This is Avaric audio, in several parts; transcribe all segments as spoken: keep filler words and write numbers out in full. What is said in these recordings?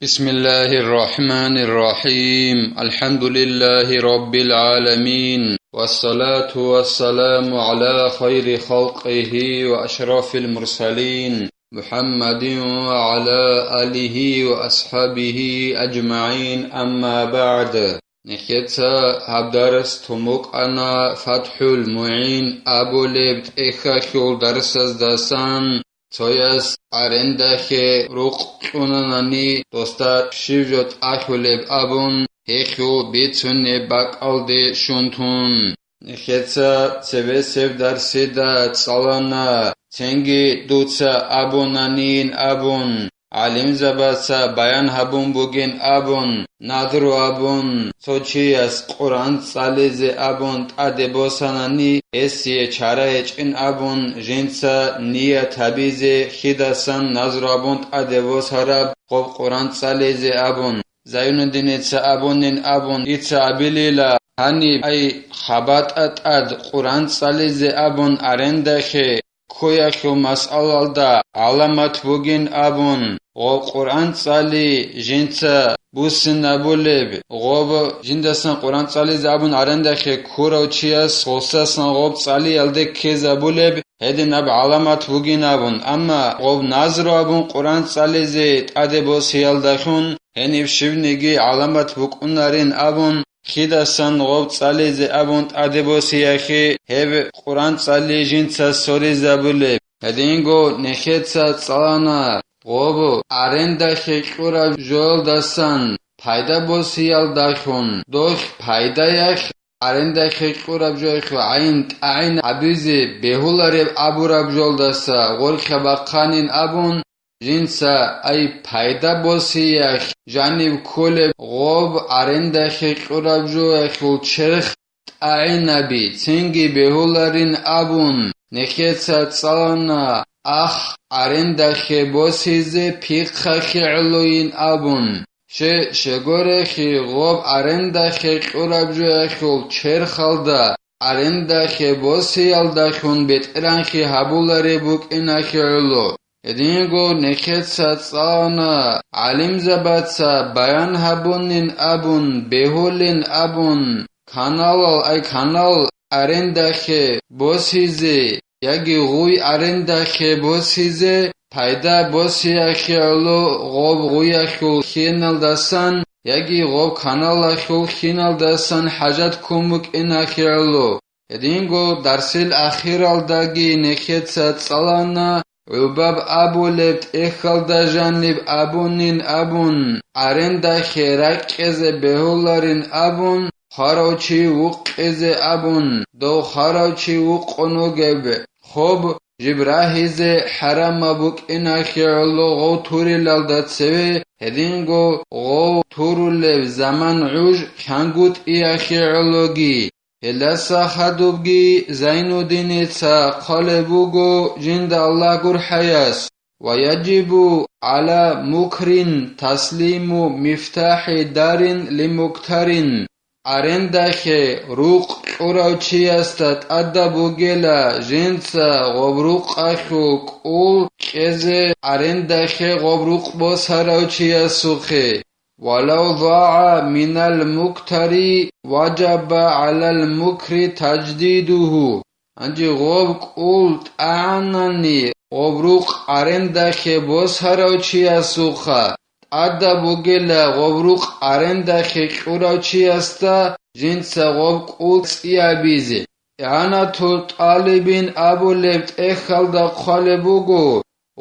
بسم الله الرحمن الرحيم. الحمد لله رب العالمين. والصلاة والسلام على خير خلقه وأشرف المرسلين محمد وعلى آله وأصحابه أجمعين. أما بعد. Нехеца гьаб дарс тумукъана ФатхӀул МугӀин абулеб тӀехьалъул дарсаздасан. Цояс арендахье рукъ кьунанани, досда щив жо тӀалъулеб абун, гьелъул бицунеб бакӀалде щун тун. Нехеца цебесеб дарсида цӀалана, цинги дуца абунанин абун, гӀалимзабаца баян гьабун бугин абун, надру абун, цо чияс Къуръан цӀализе абун тӀаде босанани, гьесие чара гьечӀин абун, жинца ният гьабизе хьидасан назру абун тӀаде босараб гъоб Къуръан цӀализе абун. Зайнуддиница абунин абун, дица абилила, гьаниб ай хабатӀа тӀад Къуръан цӀализе абун арендахье ккоялъул масъалалда гӀаламат бугин абун, гъоб Къуръан цӀали жинца буссинабулеб, гъоб жиндасан Къуръан цӀализе абун арендахье ккурав чияс гъосасан гъоб цӀалиялде ккезабулеб гьединаб гӀаламат бугин абун, амма гъоб назру абун Къуръан цӀализе тӀаде босиялдалъун гьениб щибниги гӀаламат букӀунарин абун, хидасан гъоб цӀализе абун тӀаде босиялъе гьеб Къуръан цӀали жинца соризабулеб. Гьединго нехеца цӀалана гъоб арендахье кьураб жоялдасан пайда босиялдалъун, дохь пайдаялъ арендахье кьураб жоялъул гӀайн тӀагӀин гьабизе бегьулареб абураб жолдаса гъоркьа бахъанин абун, жинца ай пайда босиялъ жаниб кколеб гъоб арендахье кьураб жоялъул черх тӀагӀинаби цинги бегьуларин абун, нехеца цӀалана ах арендахье босизе пихъахье гӀолойин абун. Ще-, щегорехьи гъоб арендахье кьураб жоялъул черхалда арендахье босиялдалъун бетӀергьанлъи гьабулареб букӀинахье гӀоло. Гьединго нехеца цӀалана гӀалимзабаца баян гьабунин абун, бегьулин абун, каналал, ай канал арендахье босизе, яги гъуй арендахье босизе пайда босиялъе гӀоло гъоб гъуялъул хьиналдасан яги гъоб каналалъул хьиналдасан хӀажат ккун букӀинахье гӀоло. Гьединго дарсил ахиралдаги нехеца цӀалана гӀубаб абулеб тӀехьалда жаниб абунин абун, арендахье ракӀкӀезе бегьуларин абун, хварав чи вукъизе абун, дов хварав чи вукъун вугеб хоб жиб рагьизе хӀарамаб букӀинахье гӀоло гъов турилалда цеве, гьединго гъов турулеб заман гӀуж хъангутӀиялъе гӀологи. Гьелдаса хадубги Зайнуддиница хъвалеб буго жинда Аллагь гурхӀаяс: «Ва яжибу гӀала мукрин таслиму мифтахӀи дарин лимуктарин». Арендахье рукъ кьурав чиясда тӀадаб бугела жинца гъоб рукъалъул кӀул кьезе арендахье гъоб рукъ босарав чиясухъе. «Валав загӀа минал муктари, важаба гӀалал мукри таждидугьу». Гьанже гъоб кӀул тӀагӀанани, гъоб рукъ арендахье босарав чиясухъа, тӀадаб бугела гъоб рукъ арендахье кьурав чиясда жинца гъоб кӀул цӀиябизе. ИгӀанатул тӀалибин абулеб тӀехьалда хъвалеб буго,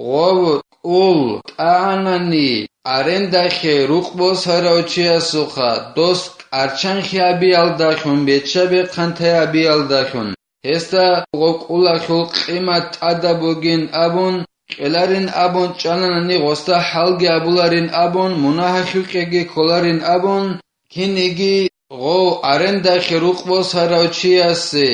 гъов кӀул тӀагӀанани, арендахье рукъ босарав чиясухъа дос кӀарчанхъи гьабиялдалъун, бечча-бехъантай гьабиялдалъун, гьесда гъов кӀулалъул къимат тӀадаб бугин абун, кьеларин абун чӀананани, гъосда хӀалги абуларин абун, мунагьалъукьеги кколарин абун, кинниги гъов арендахье рукъ босарав чиясе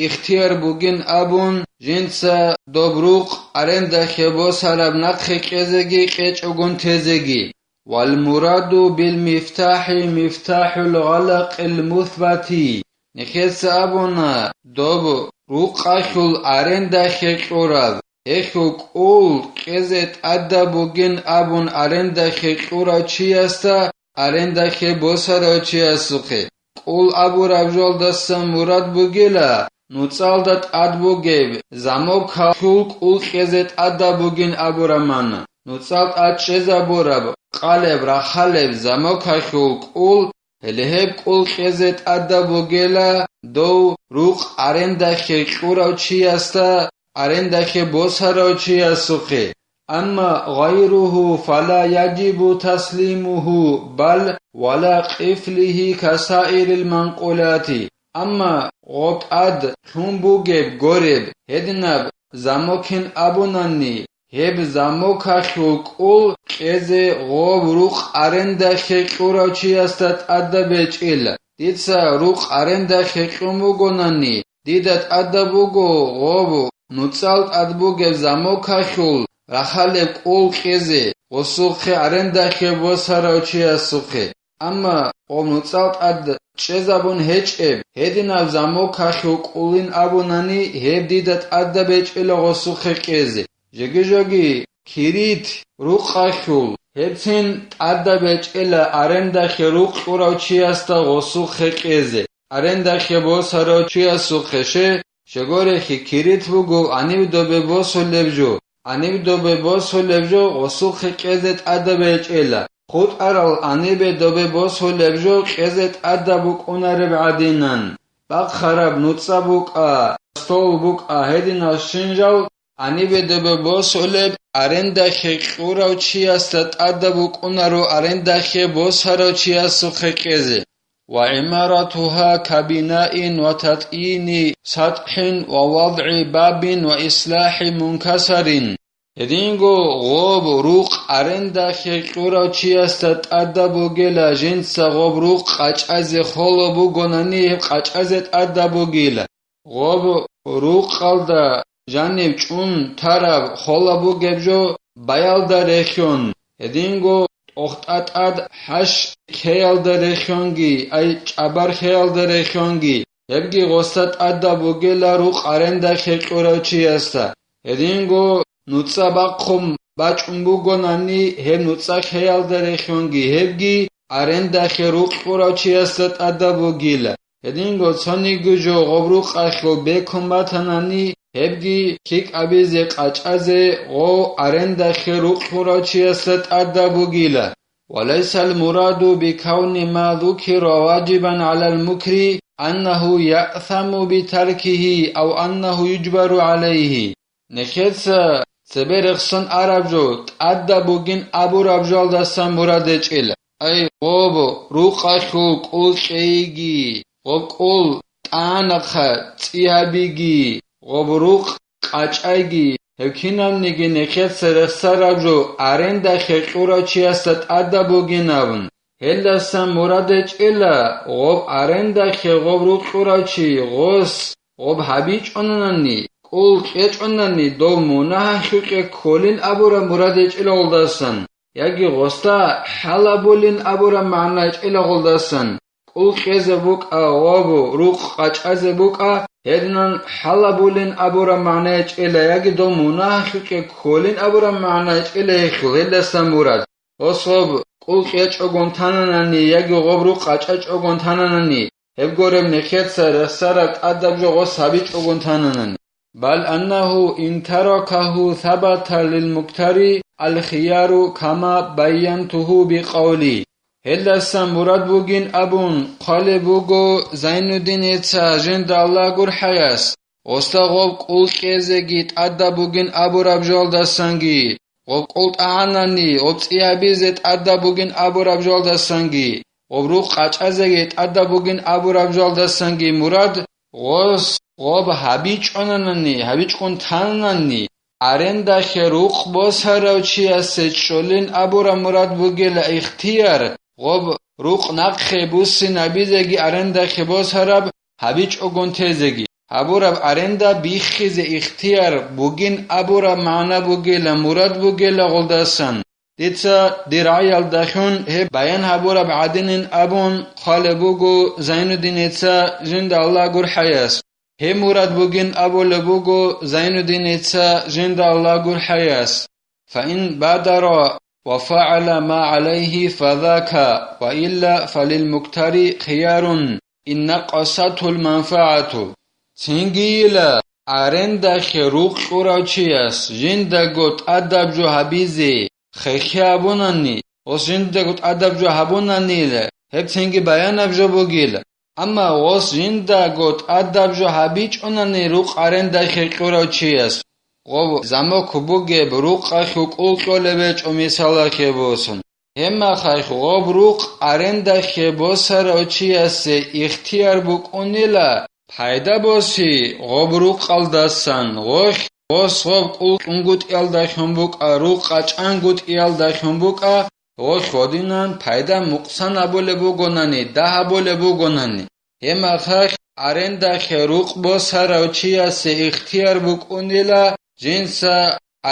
ихтияр бугин абун, жинца доб рукъ арендахье босараб нахъе кьезеги кьечӀогун тезеги. «Вал мураду бил мифтахӀи мифтахӀул гъалакъил мусбати». Нехеца абуна, доб рукъалъул арендахье кьураб гьехьул кӀул кьезе тӀадаб бугин абун арендахье кьурав чиясда арендахье босарав чиясухъе. КӀул абураб жоялдасан мурад бугила, нуцӀалда тӀад бугеб замокалъул кӀул кьезе тӀадаб бугин абураб магӀна. НуцӀал тӀад чӀезабураб, къалеб, рахъалеб замокалъул кӀул, гьеле гьеб кӀул кьезе тӀадаб бугела дов рукъ арендахье кьурав чиясда арендахье босарав чиясухъе. Амма гъайругьу фала яжибу таслимугьу бал вала къифлигьи касаирил манкъулати. Амма гъоб тӀад лъун бугеб гореб гьединаб замокин абунани, гьеб замокалъул кӀул кьезе гъоб рукъ арендахье кьурав чиясда тӀадаб гьечӀила. Дица рукъ арендахье кьун бугонани, дида тӀадаб буго гъоб нуцӀал тӀад бугеб замокалъул рахъалеб кӀул кьезе гъосухъе арендахье босарав чиясухъе. Амма гъоб нуцӀал тӀад чӀезабун гьечӀеб гьединаб замокалъул кӀулин абунани, гьеб дида тӀадаб гьечӀила гъосухъе кьезе. Жеги-жоги кирит рукъалъул гьебцин тӀадаб гьечӀила арендахье рукъ кьурав чиясда гъосухъе кьезе. Арендахье босарав чиясухъе ше, щегорехьи кирит буго гьаниб добе босулеб жо, гьаниб добе босулеб жо гъосухъе кьезе тӀадаб гьечӀила, хутӀарал гьанибе добе босулеб жо кьезе тӀадаб букӀунареб гӀадинан. Бахъараб нуцӀа букӀа, стол букӀа, гьединал щинжал гьанибе добе босулеб арендахье кьурав чиясда тӀадаб букӀунаро арендахье босарав чиясухъе кьезе. وعمارتها كبناء وتزيين سطح ووضع باب وإصلاح منكسر. Гьединго гъоб рукъ арендахье кьурав чиясда тӀадаб бугела жинца гъоб рукъ къачӀазе холо бугонани гьеб къачӀазе тӀадаб бугила. Гъоб рукъалда жанив чӀун тараб холо бугеб жо баялда рехьон, гьединго тӀохда тӀад хӀаш ккеялда рехьонги, ай чӀабар ккеялда рехьонги, гьебги гъосда тӀадаб бугела рукъ арендахье кьурав чиясда. Гьединго нуцӀа бахъун бачӀун бугонани, гьеб нуцӀа ккеялда рехьонги, гьебги арендахье рукъ кьурав чиясда тӀадаб бугила. Гьединго цониги жо гъоб рукъалъул бекун батанани, гьебги кикӀабизе къачӀазе гъов арендахье рукъ кьурав чиясда тӀадаб бугила. وليس المراد بكون ما ذكر واجبا على المكره أنه يأثم بتركه أو أنه يجبر عليه. Нехеца цебе рехсон араб жо тӀадаб бугин абураб жоялдасан мурад гьечӀила. Ай, гъоб рукъалъул кӀул кьейги, гъоб кӀул тӀагӀанахъа цӀи гьабиги, гъоб рукъ къачӀайги, гьеб кинабниги нехеца рехсараб жо арендахье кьурав чиясда тӀадаб бугин абун. Гьелдасан мурад гьечӀила, гъоб арендахье гъоб рукъ кьурав чи гъос гъоб гьабичӀонанани, кӀул кьечӀонани, дов мунагьалъукье кколин абураб мурад гьечӀила гъолдасан, яги гъосда хӀалабулин абураб магӀна гьечӀила гъолдасан, кӀул кьезе букӀа гъоб рукъ къачӀазе букӀа, гьединан хӀалабулин абураб магӀна гьечӀила, яги дов мунагьалъукье кколин абураб магӀна гьечӀила гьелъул, гьелдасан мурад. Гъос гъоб кӀул кьечӀогон тананани яги гъоб рукъ къачӀачӀогон тананани, гьеб гуреб нехеца рехсараб тӀадаб жо гъос гьабичӀогон тананани. بل أنه إن تركه ثبت للمكتري الخيار كما بينته بقولي. Гьелдасан мурад бугин абун хъвалеб буго Зайнуддиница, жинда Аллагь гурхӀаяс, гъосда гъоб кӀул кьезеги тӀадаб бугин абураб жоялдасанги, гъоб кӀул тӀагӀанани гъоб цӀи гьабизе тӀадаб бугин абураб жоялдасанги, гъоб рукъ къачӀазеги тӀадаб бугин абураб жоялдасанги мурад, гъос гъоб гьабичӀонанани, гьабичӀгун тананани, арендахье рукъ босарав чиясе чӀолин абураб мурад бугела ихтияр, гъоб рукъ нахъе буссинабизеги арендахье босараб гьабичӀогун тезеги, гьабураб аренда биххизе ихтияр бугин абураб магӀна бугела, мурад бугела гъолдасан. Дица дир гӀаялдалъун гьеб баян гьабураб гӀадинин абун хъвалеб буго Зайнуддиница, жинда Аллагь гурхӀаяс. Гьеб мурад бугин абулеб буго Зайнуддиница жинда Аллагь гурхӀаяс: «Фаин бадара ва фагӀала ма гӀалайгьи фазака, ва илла фалилмуктари хиярун, ин накъасатул манфагӀату». Цинги йила, арендахъе рукъ кьурав чияс жиндаго тӀадаб жо гьабизе хехе абунани, гъос жиндаго тӀадаб жо гьабунанила, гьеб цинги баянаб жо бугила. Амма гъос жиндаго тӀадаб жо гьабичӀунани рукъ арендахъе кьурав чияс, гъоб замок бугеб рукъалъул кӀул кьолеб гьечӀо, мисалалъе босун. Гьебмахалъ гъоб рукъ арендахъе босарав чиясе ихтияр букӀунила пайда боси гъоб рукъалдасан, гъолъ гъос гъоб кӀул кьунгутӀиялдалъун букӀа, рукъ къачӀангутӀиялдалъун букӀа, гъолъ гъодинан пайда мукъсан абулеб бугонани, дагь абулеб бугонани. Гьебмахалъ арендахъе рукъ босарав чиясе ихтияр букӀунила жинца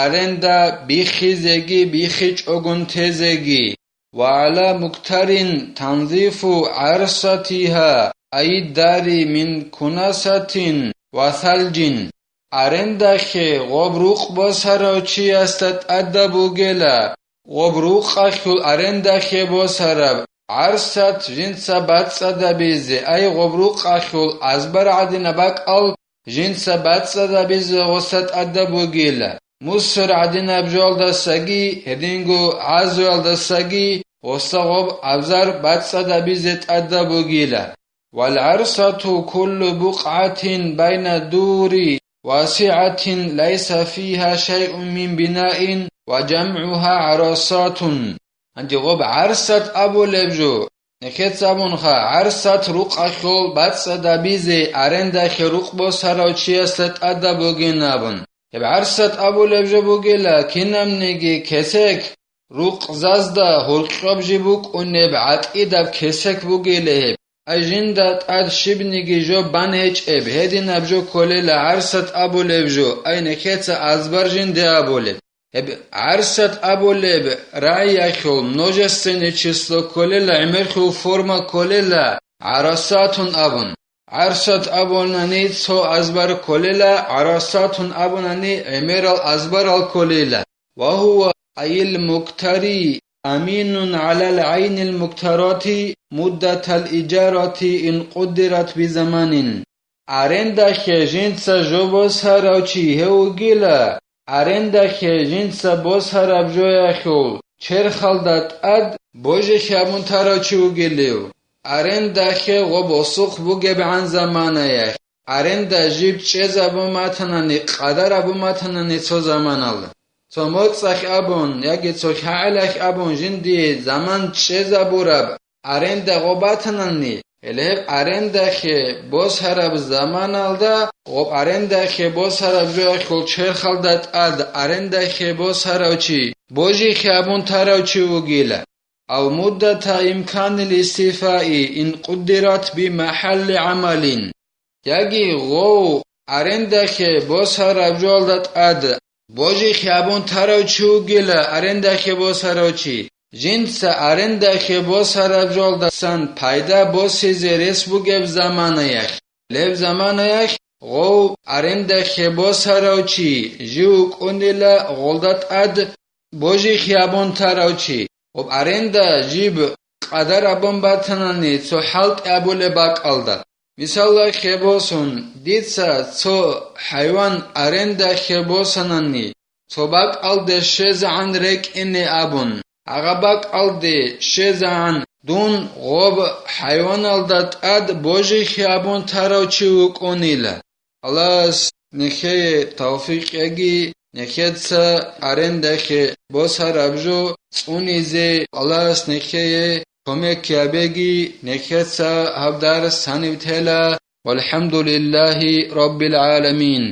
аренда биххизеги биххичӀогун тезеги. Ва гӀала муктарин танзифу гӀарсатиха, ай дари мин кунасатин ва салжин. Арендахъе гъоб рукъ босарав чиясда тӀадаб бугела, гъоб рукъалъул арендахъе босараб гӀарсат жинца бацӀцӀадабизе, ай гъоб рукъалъул азбар гӀадинаб бакӀал жинца бацӀцӀадабизе гъоса тӀадаб бугила, мусар гӀадинаб жоялдасаги, гьединго гӀазуялдасаги гъоса гъоб абзар бацӀцӀадабизе тӀадаб бугила. Вал гӀарсату куллу букъгӀатин байна дури васигӀатин лайса фиха шайъун мин бинаин ва жамгӀуха гӀарасатун. Гьанже гъоб гӀарсат абулеб жо, нехеца абунха, гӀарсат рукъалъул бацӀцӀадабизе арендахъе рукъ босарав чиясда тӀадаб бугин абун. Гьеб гӀарсат абулеб жо бугела, кинабниги кесек рукъзазда гьоркьоб жиб букӀунеб гӀатӀидаб кесек бугела гьеб. Ай жинда тӀад щибниги жо бан гьечӀеб, гьединаб жо кколела гӀарсат абулеб жо, ай нехеца азбар жинде абулеб. Гьеб гӀарсат абулеб рагӀиялъул множественное число кколела, гӀемерлъул форма кколела гӀарасатун абун. ГӀарсат абунани цо азбар кколела, гӀарасатун абунани гӀемерал азбарал кколела. Ва гьува, ай ал-муктари, аминун гӀалал гӀайнил муктарати муддатал ижарати ин къуддират би заманин. Арендахъе жинца жо босарав чи гьев вугила, арендахъе жинца босараб жоялъул черхалда тӀад божихье абун тарав чи вугилев. Арендахъе гъоб осухъ бугебгӀан заманаялъ, аренда жиб чӀезабун батанани, къадар абун батанани цо заманалда, цо моцӀалъ абун яги цо хӀагӀилалъ абун жиндие заман чӀезабураб аренда гъоб батанани, гьеле гьеб арендахъе босараб заманалда гъоб арендахъе босараб жоялъул черхалда тӀад арендахъе босарав чи божихье абун тарав чи вугила. Ав муддата имканил истифаи ин къуддират би махӀалли гӀамалин. Яги гъов арендахъе босараб жоялда тӀад божихье абун тарав чи вугила, арендахъе босарав чи, жинца арендахъе босараб жоялдасан пайда босизе рес бугеб заманаялъ, гьеб заманаялъ гъов арендахъе босарав чи жив вукӀунила гъолда тӀад божихье абун тарав чи, гъоб аренда жиб къадар абун батанани цо хӀалтӀи абулеб бакӀалда. Мисалалъе босун, дица цо хӀайван арендахъе босанани, цо бакӀалде щвезегӀан рекӀине абун, гьагъа бакӀалде щвезегӀан дун гъоб хӀайваналда тӀад божихье абун тарав чи вукӀунила. Аллагьас нехее тавфикъ яги, нехеца арендахъе босараб жо цӀунизе Аллагьас нехее кумек гьабеги, нехеца гьаб дарс гьаниб тела. ВалхӀамдулиллагьи раббил гӀаламин.